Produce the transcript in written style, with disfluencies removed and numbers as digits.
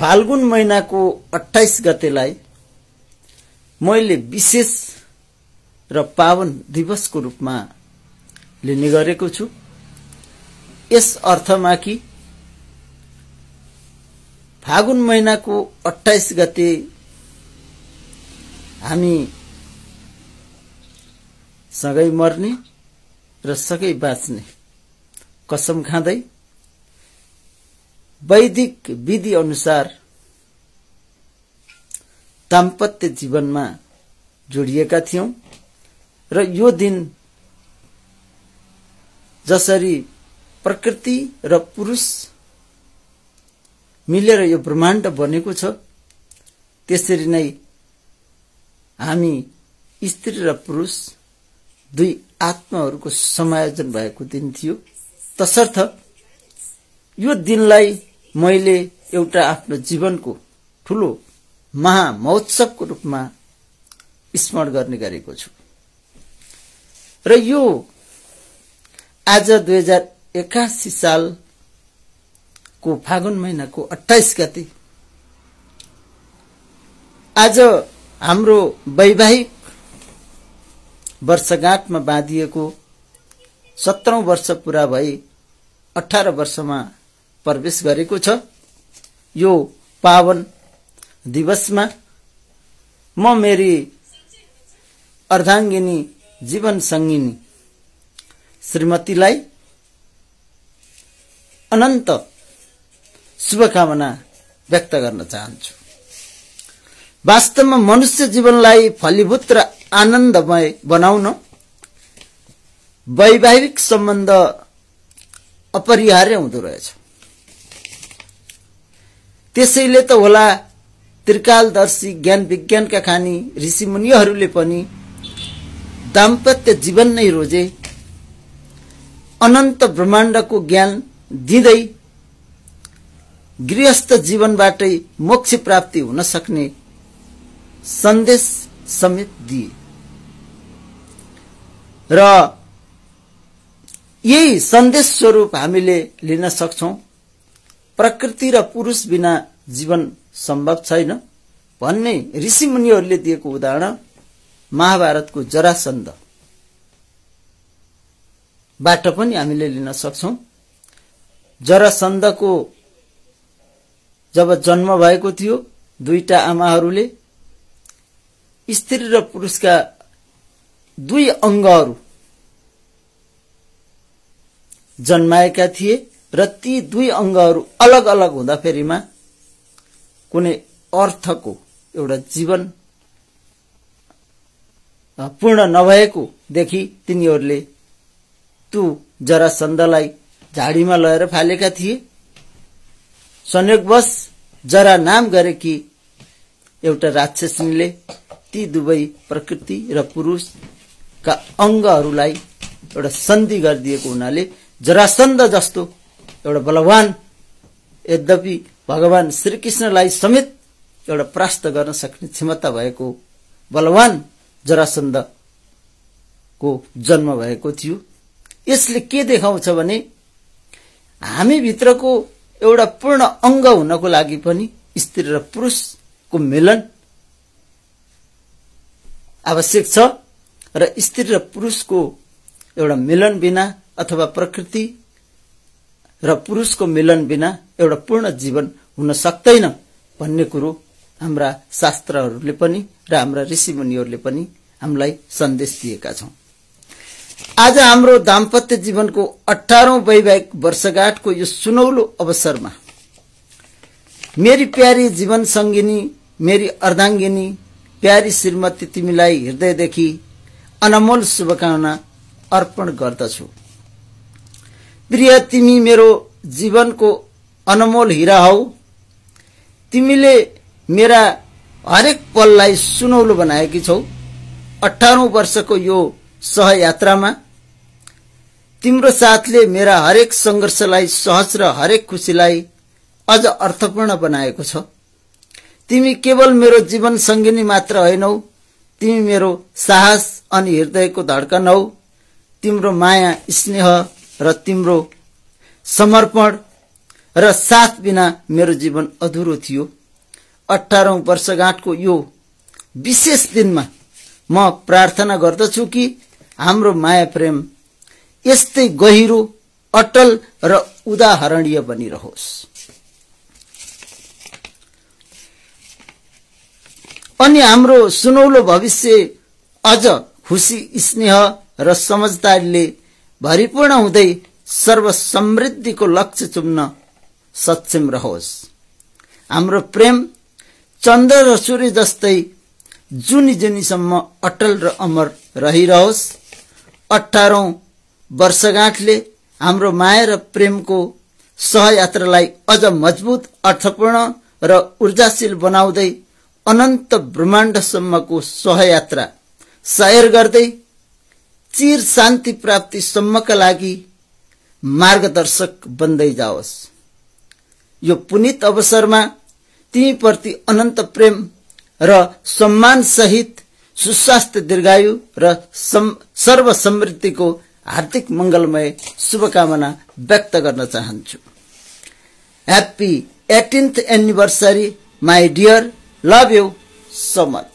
फाल्गुन महिनाको 28 गतेलाई मैले विशेष र पावन दिवसको रूपमा लिने गरेको छु। यस अर्थमा कि फागुन महिनाको 28 गते हामी सँगै मर्ने र सँगै बाँच्ने कसम खाँदै वैदिक विधि अनुसार दाम्पत्य जीवनमा जोडिएका थियौं र यो दिन जसरी प्रकृति र पुरुष मिलेर यो ब्रह्माण्ड बनेको छ त्यसरी नै हामी स्त्री र पुरुष दुई आत्माहरूको समायोजन भएको दिन थियो। तसर्थ यो दिनलाई मैले एउटा आफ्नो जीवनको ठूलो महामहोत्सवको रूपमा स्मरण गर्ने गरेको छु र यो आज 2081 सालको फागुन महिनाको 28 गते आज हाम्रो वैवाहिक वर्षगाँठमा बाँधिएको 17औं वर्ष पूरा भई 18 वर्षमा प्रवेश गरेको छ। यो पावन दिवसमा म मेरी अर्धांगिनी जीवन संगिनी श्रीमतीलाई अनन्त शुभकामना व्यक्त गर्न चाहन्छु। वास्तवमा मनुष्य जीवनलाई फलीभूत र आनन्दमय बनाउन वैवाहिक सम्बन्ध अपरिहार्य हुँदो रहेछ। त्यसैले त होला त्रिकालदर्शी ज्ञान विज्ञानका खानी ऋषिमुनिहरूले पनि दाम्पत्य जीवन नै रोजे, अनन्त ब्रह्माण्डको ज्ञान दिँदै गृहस्थ जीवनबाटै मोक्ष प्राप्ति हुन सक्ने सन्देश समेत दिए र यही सन्देश स्वरूप हामीले लिन सक्छौं। प्रकृति र पुरुष बिना जीवन सम्भव छैन भन्ने ऋषिमुनिहरूले दिएको उदाहरण महाभारतको जरासन्ध बाट पनि हामीले लिन सक्छौं। जरासन्धको जब जन्म भएको थियो दुईटा आमाहरूले स्त्री र पुरुषका दुई अंगहरू जन्माएका थिए र ती दुई अंगहरू अलग अलग हुँदाफेरिमा कुनै अर्थको एउटा जीवन पूर्ण नभएको देखि तिनीहरूले त्यो जरासन्धलाई झाडीमा लगेर फालेका थिए। संयोगवश जरा नाम गरेकी एउटा राक्षसनीले ती दुवै प्रकृति र पुरुषका अंगहरूलाई एउटा सन्धि गरिदिएको हुनाले जरासन्ध जस्तो एउटा बलवान, यद्यपि भगवान श्रीकृष्णलाई समेत एउटा परास्त गर्न सक्ने क्षमता भएको बलवान जरासन्धको जन्म भएको थियो। यसले के देखाउँछ भने हामी भित्रको एउटा पूर्ण अंग हुनको लागि पनि स्त्री र पुरुषको मिलन आवश्यक छ र स्त्री र पुरुषको एउटा मिलन बिना अथवा प्रकृति र पुरुषको मिलन बिना एउटा पूर्ण जीवन हुन सक्दैन भन्ने कुरो हाम्रा शास्त्रहरूले पनि र हाम्रा ऋषिमुनिहरूले पनि हामीलाई सन्देश दिएका छौं। आज हाम्रो दाम्पत्य जीवनको 18औं वैवाहिक वर्षगाँठको यो सुनौलो अवसरमा मेरी प्यारी जीवन संगिनी, मेरी अर्धांगिनी, प्यारी श्रीमती तिमीलाई हृदयदेखि अनमोल शुभकामना अर्पण गर्दछु। प्रिय, तिमी मेरो जीवनको अनमोल हीरा हौ। तिमीले मेरा हरेक पललाई सुनौलो बनाएकी छौ। 18औं वर्षको यो सहयात्रामा तिम्रो साथले मेरा हरेक संघर्षलाई सहज र हरेक खुशीलाई अझ अर्थपूर्ण बनाएको छ। तिमी केवल मेरो जीवन संगिनी मात्र हैनौ, तिमी मेरो साहस अनि हृदयको धड्कन हौ। तिम्रो माया, स्नेह र तिम्रो समर्पण र साथ बिना मेरो जीवन अधुरो थियो। 18औं वर्षगाँठको यो विशेष दिनमा म प्रार्थना गर्दछु कि हाम्रो माया प्रेम यस्तै गहिरो, अटल र उदाहरणीय बनिरहोस्। अनि हाम्रो सुनौलो भविष्य अझ खुशी, स्नेह र समझदारीले भरिपूर्ण हुँदै सर्वसमृद्धिको लक्ष्य चुम्न सक्षम रहोस्। हाम्रो प्रेम चन्द्र र सूर्य जस्तै जुनी जुनीसम्म अटल र अमर रहिरहोस्। 18औं वर्षगाँठले हाम्रो माया र प्रेमको सहयात्रालाई अझ मजबुत, अर्थपूर्ण र ऊर्जाशील बनाउँदै अनन्त ब्रह्माण्डसम्मको सहयात्रा सयर गर्दै चिर शान्ति प्राप्तिसम्मका लागि मार्गदर्शक बन्दै जाओस्। यो पुनित अवसरमा तिमीप्रति अनन्त प्रेम र सम्मान सहित सुस्वास्थ्य, दीर्घायु र सर्वसमृद्धिको हार्दिक मंगलमय शुभकामना व्यक्त गर्न चाहन्छु। Happy 18th anniversary my dear, love you so much.